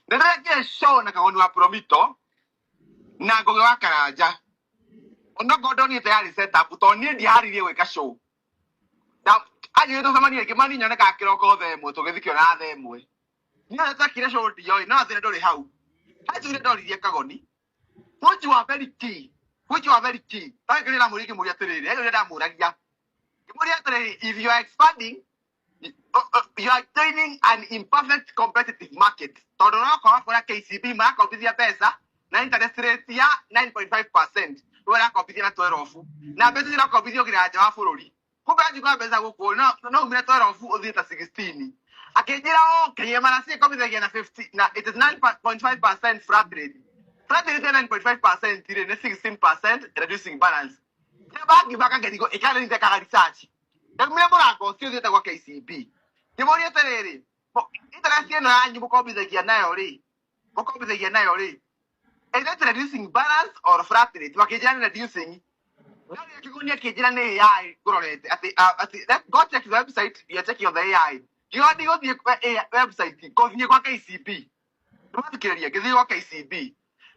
Nĩ ndĩrekire show na Kagoni wa Promito na Ngũgĩ wa Karanja. Onokorwo ndonire ta yarĩ set up, tondũ niĩ ndiharĩirie gwĩka show. Na anjĩrire tũcemanie rĩngĩ, mani nyonekaga kĩroko thaa 1, tũgĩthiĩ kĩonaga thaa 1. Niĩ twekire show ndioĩ, no thĩna ndũrĩ hau. He ciũria ndoririe Kagoni, which were very key, which were very key. Ndagĩkĩrĩ ndamũria ngĩmũria atĩrĩrĩ, he kĩũria ndamũragia. Ngĩmũria atĩrĩrĩ, if you are expanding, you are joining an imperfect competitive market. Tondũ ũrakora kũrĩa KCB marakombithia mbeca na interest rate ya 9.5%, we ũrakombithia na 12, na mbeca icio irakombithio nginya nja wa bũrũri. Kumbe anjigua mbeca gũkũ no umire 12 ũthiĩ ta 16. Akĩnjĩra okay, MRC ĩkombithagia na 50 na it is 9.5% flat rate. Flat rate ya 9.5% rĩ nĩ 16% reducing balance. Nĩ bangi bakageria ĩkarĩ nĩtekaga research. Ndaumire mũrango ũcio ũthiĩte gwa KCB. Ngĩmũria atĩrĩrĩ, interest ĩno yanyu mũkombithagia nayo rĩ, mũkombithagia nayo rĩ, is it reducing balance or flat rate? Makĩnjĩra nĩ reducing. No rĩrĩa kĩguni akĩnjĩra nĩ AI ngũrorete atĩ atĩ go check the website, you are checking on the AI. Ngiuga ndigũthiĩ kwa AI website, ngũthiĩ kwa KCB. Nĩmathikĩrĩria, ngĩthiĩ gwa KCB.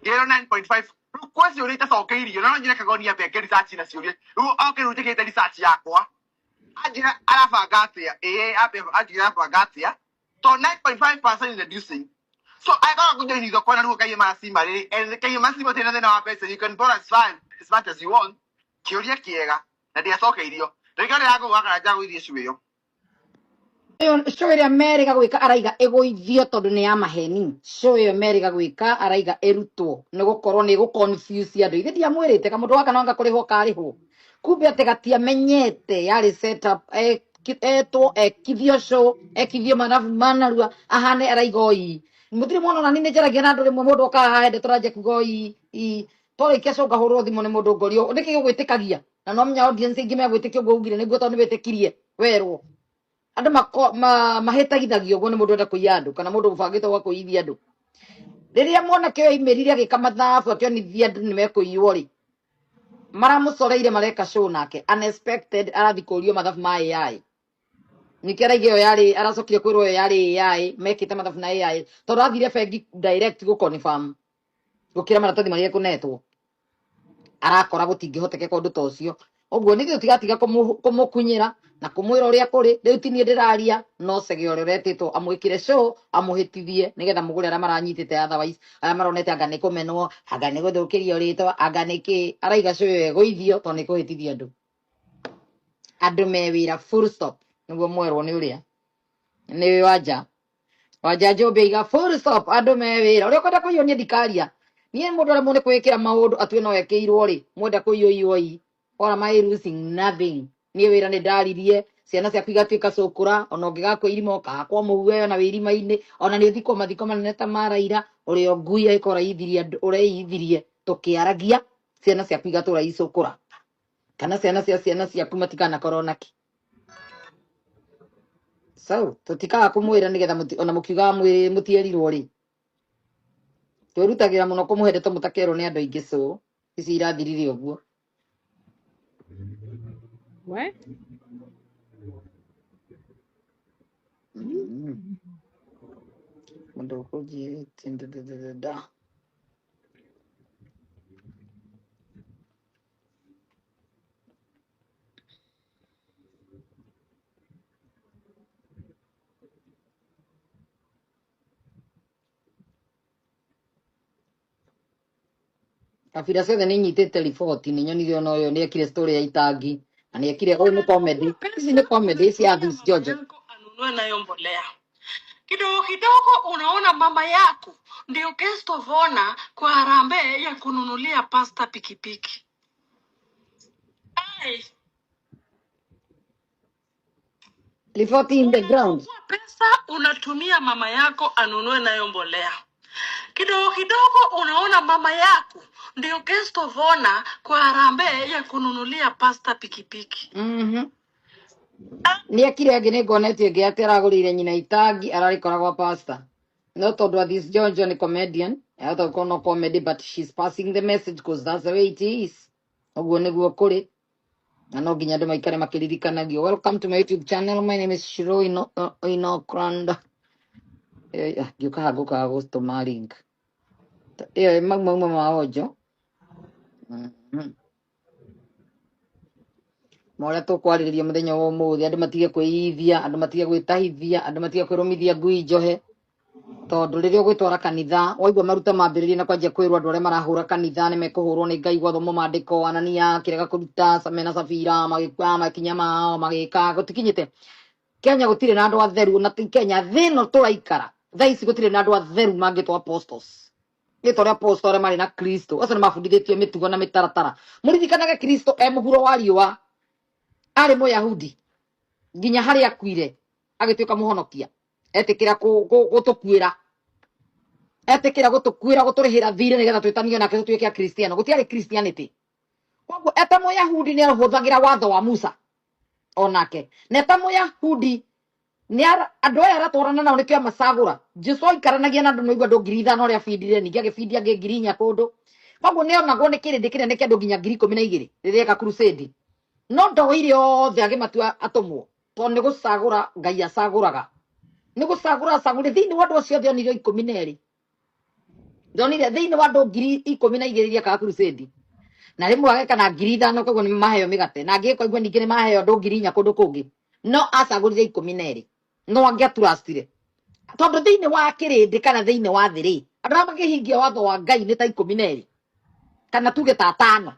Ngĩrwo 9.5. Rĩu kwĩ ciũria itacokeirio, no nyine Kagoni ambe eke research na ciũria. Rĩu oke rĩu njĩkĩte research yakwa. Anjĩra arabanga atĩa? Ĩĩ, ambe anjĩra arabanga atĩa? To 9.5% reducing. So I got to join thoko na ruo KMRC marĩ and KMRC matirĩ na thĩna wa mbeca, you can borrow as far as much as you want. Kĩũria kĩega na ndiacokeirio. Rĩngĩ ndĩragũa Karanja gũithie issue ĩyo. Ĩyo show ĩrĩa merĩga gwĩka araiga ĩgũithio tondũ nĩ ya maheni. Show ĩyo merĩga gwĩka araiga ĩrutwo nĩ gũkorwo nĩ ĩgũ confuse andũ. Ithe ndiamwĩrĩte kamũndũ gaka no anga kũrĩhwo karĩhwo, kumbe atĩ gatiamenyete yarĩ set up, etwo ekithio show, ekithio mathabu manarua ahane araiga oi mũtirĩ mwana. Ona niĩ nĩ njaragia na andũ rĩmwe, mũndũ okaga haha ende tũranjia kuga oi i twarĩkia show ngahũrwo thimũ nĩ mũndũ ngorio nĩkĩ gĩgwĩtĩkagia, na no menya audience ingĩ megwĩtĩkia ũguo ugire nĩguo tondũ nĩ wĩtĩkirie werwo. Andũ mahĩtagithagio ũguo nĩ mũndũ enda kũiya andũ kana mũndũ ũbangĩte gwa kũiyithia andũ. Rĩrĩa mwanake ũyũ aimĩrire agĩka mathabu akĩonithia andũ nĩ mekũiywo rĩ, maramũcoreire mareka show nake unexpected, arathi kũrio mathabu ma AI. Nĩkĩo araiga ĩyo yarĩ, aracokire kwĩrwo ĩyo yarĩ AI, mekĩte mathabu na AI tondũ athire bengi direct gũ confirm gũkĩra maratathi marĩa ekũnetwo, arakora gũtingĩhotekeka ũndũ ta ũcio. Ũguo nĩ tũtigatiga kũmũkunyĩra na kũmwĩra ũrĩa kũrĩ. Rĩu ti niĩ ndĩraria, no Chege ũrĩa ũretĩtwo amwĩkĩre show amũhĩtithie nĩgetha mũgũre arĩa maranyitĩte, otherwise arĩa maronete anga nĩ kũmenwo, anga nĩ gũthũkĩrio rĩtwa, anga nĩ kĩ. Araiga show ĩyo ĩgũithio tondũ nĩ kũhĩtithia andũ. Andũ me wĩra, full stop. Nĩguo mwerwo nĩ ũrĩa nĩ Wanja Wanja Njũmbĩ aiga full stop, andũ me wĩra. Ũrĩa ũkwenda kũiywo niĩ ndikaria. Niĩ mũndũ aremwo nĩ kwĩkĩra maũndũ atue no ekĩirwo rĩ, mwenda kũiywo iywo. What am I losing? Nothing. Niĩ wĩra nĩ ndaririe, ciana ciaku igatuĩka cũkũra, ona ũngĩgakua irima ũkahakwo mũhu weyo na wĩ irima-inĩ, ona nĩ ũthikwo mathiko manene ta ma Raila ũrĩa ngui ĩkorwo ũreithirie andũ, ũreithirie tũkĩaragia, ciana ciaku igatũra icũkũra kana ciana cia ciana ciaku matikanakorwo naki. So tũtikaga kũmwĩra nĩgetha ona mũkiugaga mũtierirwo rĩ, twĩrutagĩra mũno kũmũhe ndeto mũtakerwo nĩ andũ aingĩ. So ici irathirire ũguo. We? Mũndũ ũkũnjĩte da. Kabira ciothe nĩ nyitĩte riboti, nĩ nyonire ona ũyũ nĩ ekire story ya itangi na nĩ ekire ũyũ nĩ comedy, ici nĩ comedy cia Unatumia This mama George. yako anunue nayo mbolea kidogo kidogo, unaona mama yako ndio guest of honor kwa harambee ya kununulia pasta pikipiki. Ai, Riboti in the ground. Unachukua pesa unatumia mama yako anunue nayo mbolea kidogo kidogo, unaona mama yako ndio guest of honor kwa harambee ya kununulia pasta pikipiki. Nĩ ekire ĩngĩ, nĩ ngonetie ĩngĩ atĩ aragũrĩire nyina itangi ararĩkora gwa pastor, no tondũ Athis Jojo nĩ comedian, ahota gũkorwo no comedy, but she's passing the message because that's the way it is. Ũguo nĩguo kũrĩ na no nginya andũ maikare makĩririkanagio. Welcome to my YouTube channel. My name is Shiro Inokrand. Ngĩũka haha ngũkaga gũtũma link ĩyo mau mauma ma onjo. Ma ũrĩa tũkwarĩrĩria mũthenya wa ũmũthĩ, andũ matige kwĩithia, andũ matige gwĩtahithia, andũ matige kwĩrũmithia ngui njohe, tondũ rĩrĩa ũgwĩtwara kanitha waigua maruta mambĩrĩria na kwanjia kwĩrwo andũ arĩa marahũra kanitha nĩ mekũhũrwo nĩ Ngai. Gwathomwo maandĩko, Anania akĩrega kũruta mena Safira, magĩkua makinya mao magĩka gũtikinyĩte. Kenya gũtirĩ na andũ atheru, na ti Kenya, thĩ ĩno tũraikara thaa ici gũtirĩ na andũ atheru mangĩtwo apostles. Rĩtwa rĩa apostle arĩa marĩ na Kristo, acio nĩ mabundithĩtio mĩtugo na mĩtaratara. Mũririkanage Kristo e mũhuro wa riũa arĩ Mũyahudi nginya harĩa akuire agĩtuĩka mũhonokia, etĩkĩra gũtũkuĩra, etĩkĩra gũtũkuĩra, gũtũrĩhĩra thirĩ nĩgetha twĩtanio nake tũtuĩke akristiano. Gũtiarĩ Christianity. Koguo eta Mũyahudi nĩ ahũthagĩra watho wa Musa onake, na eta Mũyahudi nĩ andũ aya aratwarana nao nĩkĩo amacagũra. Jesu aikaranagia na andũ nĩigua andũ 5,000 ũrĩa abindire, ningĩ agĩbindia angĩ 4,000 kũndũ. Koguo nĩ onagwo nĩ kĩrĩndĩ kĩnene kĩa andũ nginya 12,000 rĩrĩa eka crusade, no ndoire othe agĩmatua atũmwo, tondũ nĩ gũcagũra Ngai acagũraga, nĩ gũcagũra acagũre. Thĩinĩ wa andũ acio othe onire 12, ndonire thĩinĩ wa andũ 12,000 iria ekaga crusade, na rĩmwe ageka na 5,000, koguo nĩ maheo mĩgate, na angĩka igua ningĩ nĩ maheo andũ 4,000 kũndũ kũngĩ, no acagũrire 12, no angĩaturastire, tondũ thĩinĩ wa kĩrĩndĩ kana thĩinĩ wa thĩ rĩ, andũ arĩa makĩhingia watho wa Ngai nĩ ta 12 kana tuge ta atano.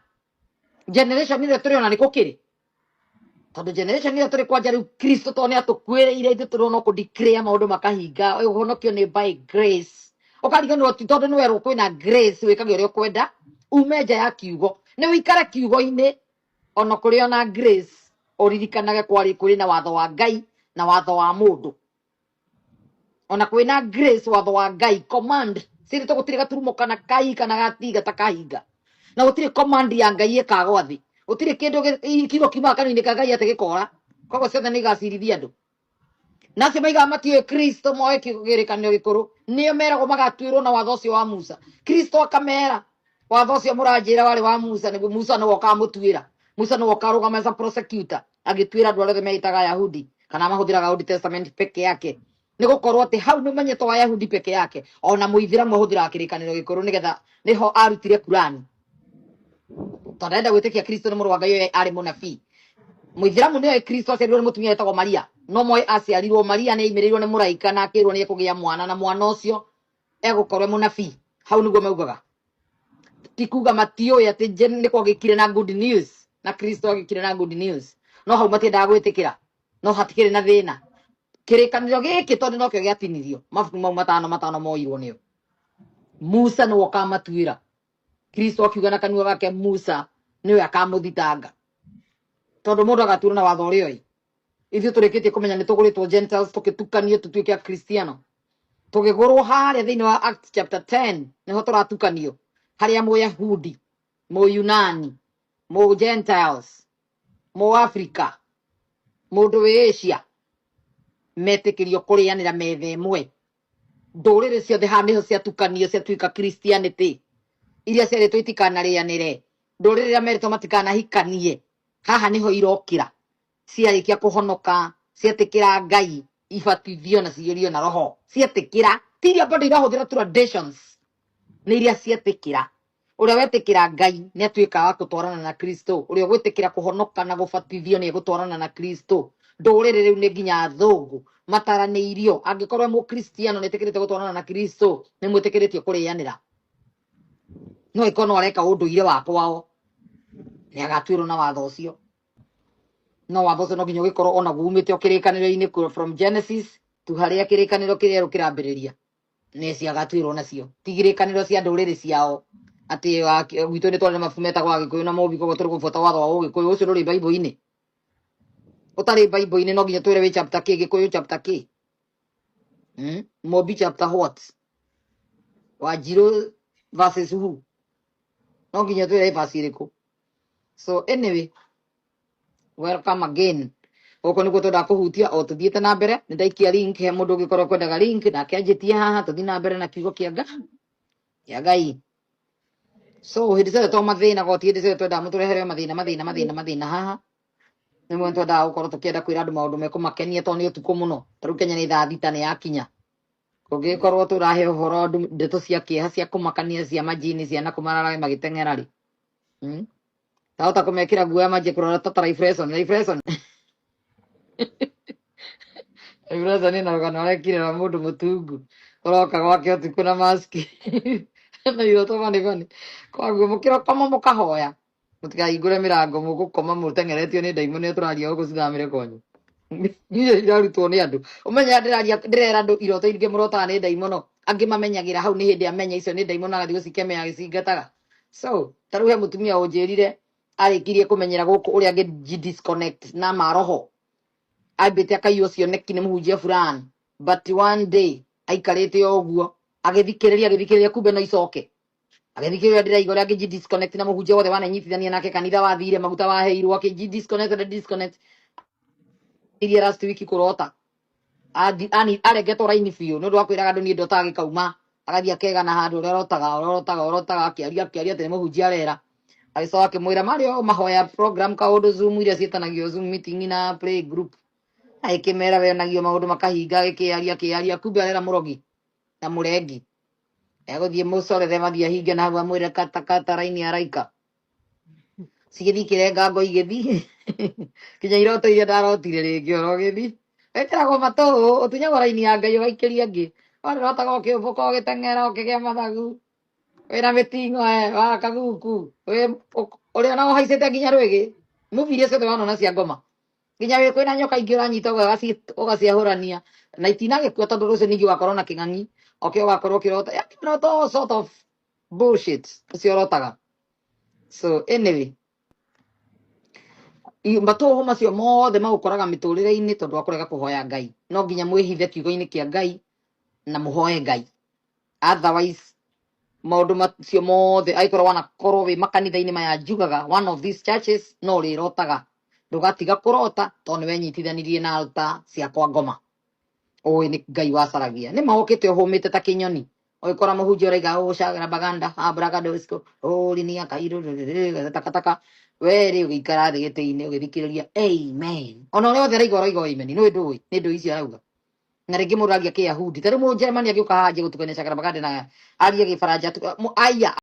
Generation ĩrĩa tũrĩ ona nĩ kũkĩrĩ, tondũ generation ĩrĩa tũrĩ kwanja rĩu, Kristo tondũ nĩ atũkuĩrĩire, ithuĩ tũrona kũ declare maũndũ makahinga. Ũhonokio nĩ by grace, ũkariganĩrwo ti tondũ nĩ werwo kwĩna grace wĩkage ũrĩa ũkwenda, ume nja ya kiugo, nĩ ũikare kiugo-inĩ ona kũrĩ ona grace, ũririkanage kwarĩ kũrĩ na watho wa Ngai na watho wa mũndũ. Ona kwĩna grace, watho wa Ngai, command cirĩtwo, gũtirĩ gaturumo kana kai kana gatiga takahinga, na gũtirĩ command ya Ngai ĩkagwa thĩ, gũtirĩ kĩndũ kiugo kiumaga kanua-inĩ ka Ngai atĩ gĩkora. Koguo ciothe nĩ igacirithia andũ, na acio maigaga matiũĩ Kristo, moe kĩrĩkanĩro gĩkũrũ, nĩo meragwo magatuĩrwo na watho ũcio wa Musa. Kristo akamera, watho ũcio mũranjĩra warĩ wa Musa, nĩguo Musa nĩwe ũkamũtuĩra. Musa nĩwe ũkarũgama as a prosecutor agĩtuĩra andũ arĩa othe meĩtaga Ayahudi kana mahũthĩraga Old Testament peke yake, nĩ gũkorwo atĩ hau nĩ ũmenyetwo Ayahudi peke yake. Ona mũithĩramu ahũthĩraga kĩrĩkanĩro gĩkũrũ, nĩgetha nĩho arutire Kurani, tondũ arenda gwĩtĩkia Kristo nĩ mũrũ wa Ngai ũyũ arĩ mũnabii. Mũithĩramu nĩoĩ Kristo aciarirwo nĩ mũtumia wetagwo Maria, no moĩ aciarirwo Maria nĩ aimĩrĩirwo nĩ mũraika na akĩrwo nĩ ekũgĩa mwana, na mwana ũcio egũkorwo e mũnabii. Hau nĩguo maugaga, ti kuga matiũĩ atĩ nĩ kwagĩkire na good news, na Kristo agĩkire na good news, no hau matiendaga gwĩtĩkĩra. No hatikĩrĩ na thĩna, kĩrĩkanĩro gĩkĩ tondũ nokĩo gĩatinirio, mabuku mau matano matano moirwo nĩo Musa nĩwe ũkamatuĩra. Kristo akiuga na kanua gake Musa nĩwe akamũthitanga, tondũ mũndũ agatuĩrwo na watho ũrĩa oĩ. Ithuĩ tũrĩkĩtie kũmenya nĩ tũgũrĩtwo Gentiles, tũgĩtukanio tũtuĩke akristiano, tũgĩgũrwo harĩa thĩinĩ wa Acts chapter 10, nĩho tũratukanio, harĩa mũyahudi, mũyunani, mũgentiles, mũafrika, mũndũ wĩ Asia metĩkĩrio kũrĩanĩra metha ĩmwe. Ndũrĩrĩ ciothe haha nĩho ciatukanio ciatuĩka Christianity. Iria ciarĩtwo itikanarĩanĩre, ndũrĩrĩ iria merĩtwo matikanahikanie, haha nĩho irokĩra ciarĩkia kũhonoka, cietĩkĩra Ngai, ibatithio na ciyũrio na roho. Cietĩkĩra, ti iria bado irahũthĩra traditions, nĩ iria cietĩkĩra. Ũrĩa wetĩkĩra Ngai nĩ atuĩkaga wa gũtwarana na Kristo. Ũrĩa ũgwĩtĩkĩra kũhonoka na gũbatithio nĩ egũtwarana na Kristo. Ndũrĩrĩ rĩu nĩ nginya athũngũ mataranĩirio. Angĩkorwo mũkristiano nĩ etĩkĩrĩte gũtwarana na Kristo, nĩ mwĩtĩkĩrĩtio kũrĩanĩra. No ĩkorwo no areka ũndũire wa kwao, nĩ agatuĩrwo na watho ũcio. No watho ũcio no nginya ũgĩkorwo onaguo umĩte o kĩrĩkanĩro-inĩ, from Genesis to harĩa kĩrĩkanĩro kĩrĩa kĩrambĩrĩria, nĩ ciagatuĩrwo nacio, ti irĩkanĩro cia ndũrĩrĩ ciao atĩ gwitũ nĩ twarĩ na mabuku metagwo Agĩkũyũ na Mũmbi, koguo tũrĩ gũbuata watho wa Ũgĩkũyũ. Ũcio ndũrĩ Bible-inĩ, ũtarĩ Bible-inĩ. No nginya twĩre wĩ chapter kĩ, Gĩkũyũ chapter kĩ, Mũmbi chapter what, Wanjirũ versus who, no nginya twĩre verse ĩrĩkũ. So anyway, welcome again. Gũkũ nĩkuo twendaga kũhutia o tũthiĩte na mbere. Nĩ ndaikia link he mũndũ ũngĩkorwo kwendaga link, nake anjĩtie haha tũthiĩ na mbere na kiugo kĩa kĩa Ngai. So hĩndĩ ciothe to mathĩna goti, hĩndĩ ciothe twendaga mũtũrehere mathĩna, mathĩna, mathĩna, mathĩna haha. Nĩguo twendaga gũkorwo tũkĩenda kwĩra andũ maũndũ mekũmakenia, tondũ nĩ ũtukũ mũno. Ta rĩu Kenya nĩ thaa 6 nĩ yakinya. Kũngĩkorwo tũrahe ũhoro ndeto cia kĩeha cia kũmakania cia majini cia na kũmarara magĩteng'era rĩ. Tahota kũmekĩra guoya manjie kũrora ta Rifreson. Rifreson. Rifreson ĩna rũgano arekire rwa mũndũ mũtungu ũroka gwake ũtukũ na maski na iroto bani bani. Koguo mũkĩrokoma mũkahoya mũtikahingũre mĩrango mũgũkoma mũteng'eretio nĩ ndaimono ĩyo tũraria gũkũ cithamĩre kwanyu. Iria irarutwo nĩ andũ ũmenye ndĩraria ndĩrera andũ iroto ingĩ mũrotaga nĩ ndaimono angĩ mamenyagĩra hau nĩ hĩndĩ amenya icio nĩ ndaimono agathiĩ gũcikemea agĩcingataga. So ta rĩu he mũtumia ũnjĩrire arĩkirie kũmenyera gũkũ ũrĩa angĩ disconnect na maroho ambĩte akaiywo cioneki nĩ mũhunjia fulani, but one day aikarĩte o ũguo agĩthikĩrĩria agĩthikĩrĩria kumbe no icoke agĩthikĩrĩria ndĩraiga ũrĩa angĩ disconnect na mũhunjia wothe wanenyitithania nake kanitha wathire maguta waheirwo akĩ disconnect na disconnect iria last week kũrota arengetwo raini biũ nĩ ũndũ wa kwĩraga andũ niĩ ndotaga gĩkauma agathiĩ akegana handũ ũrĩa arotaga ũrĩa arotaga ũrotaga akĩaria akĩaria atĩ nĩ mũhunjia arera agĩcoka akĩmwĩra marĩ o mahoya program kaũndũ Zoom iria ciĩtanagio Zoom meeting na play group agĩkĩmera we onagio maũndũ makahinga agĩkĩaria akĩaria kumbe arera mũrogi na mũrengi egũthiĩ mũcorere mathiĩ ahinge na hau amwĩre kata kata raini araika cigĩthiĩ ikĩrenga ngo igĩthiĩ kinya iroto iria ndarotire rĩngĩ oro gĩthiĩ wĩkĩragwo matũ ũtunyagwo raini ya Ngai ũgaikĩria angĩ warotaga ũkĩũmbũka ũgĩteng'era ũkĩgĩa mathagu wĩna mĩting'o wa kaguku ũrĩa na ũhaicĩte nginya rwĩgĩ movie iria ciothe wanona cia ngoma nginya wĩ kwĩna nyoka ingĩ ũranyita ũgaciahũrania na itinagĩkua tondũ rũciũ ningĩ ũgakorwo na kĩng'ang'i oke ũgakorwo ũkĩrota yani ũrota all sort of bullshit ũcio ũrotaga. So anyway matũhũ macio mothe magũkoraga mĩtũrĩre-inĩ tondũ wa kũrega kũhoya Ngai. No nginya mwĩhithe kiugo-inĩ kĩa Ngai na mũhoe Ngai, otherwise maũndũ macio mothe angĩkorwo wanakorwo wĩ makanitha-inĩ maya njugaga one of these churches no ũrĩrotaga ndũgatiga kũrota tondũ nĩ wenyitithanirie na altar cia kwa ngoma ũĩ nĩ Ngai wacaragia nĩ maũkĩte ũhũmĩte ta kĩnyoni ũgĩkora mũhunjia ũraiga ũcagara baganda abragadosko ũrinia kairũ takataka we rĩ ũgĩikara thĩ gĩtĩ-inĩ ũgĩthikĩrĩria amen ona ũrĩa othe araiga ũraiga amen nĩ ndũĩ nĩ ndũ icio arauga na rĩngĩ mũndũ aria kĩyahudi ta rĩu mũnjeremani agĩũka haha anjie gũtukania cagara baganda na arie gĩbaranja aya.